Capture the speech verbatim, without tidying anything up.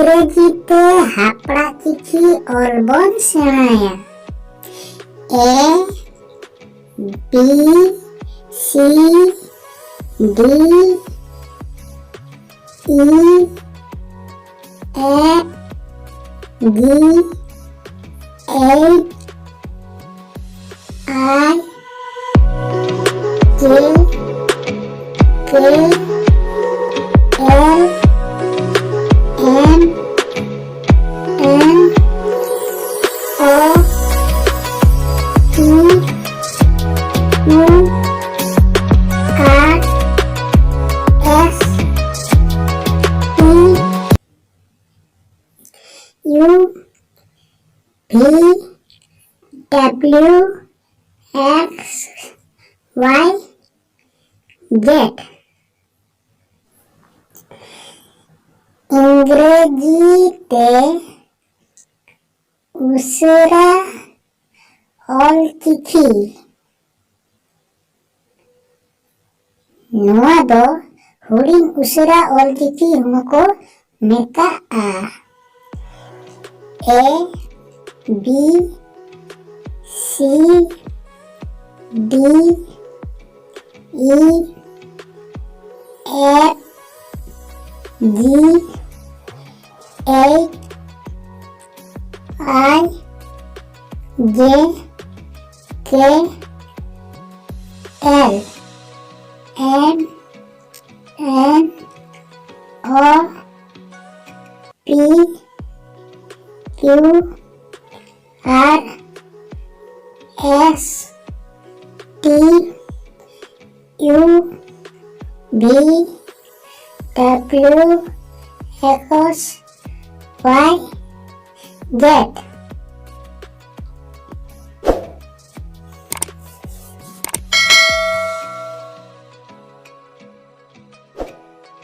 ᱤᱝᱨᱮᱡᱤ ᱛᱮ ᱦᱟᱯᱲᱟᱜ ᱪᱤᱠᱤ ᱚᱞ ᱵᱚᱱ ᱥᱮᱬᱟᱭᱟ᱾ A, B, C, D, E, F, G, H, I, J, K, L, M, N, O, P, Q, R, S, T, U, V, W, X, Y, Z᱾ ᱤᱝᱨᱮᱡᱤ ᱛᱮ ᱩᱥᱟᱹᱨᱟ ᱚᱞ ᱪᱤᱠᱤ᱾ ᱱᱚᱣᱟ ᱫᱚ ᱦᱩᱰᱤᱧ ᱩᱥᱟᱹᱨᱟ ᱚᱞ ᱪᱤᱠᱤ ᱦᱚᱸᱠᱚ ᱢᱮᱛᱟᱜᱼᱟ᱾ A, B, C, D, E, F, G, H, I, J, K, L, M, N, O, P, Q, R, S, T, U, V, W, X, Y, Z᱾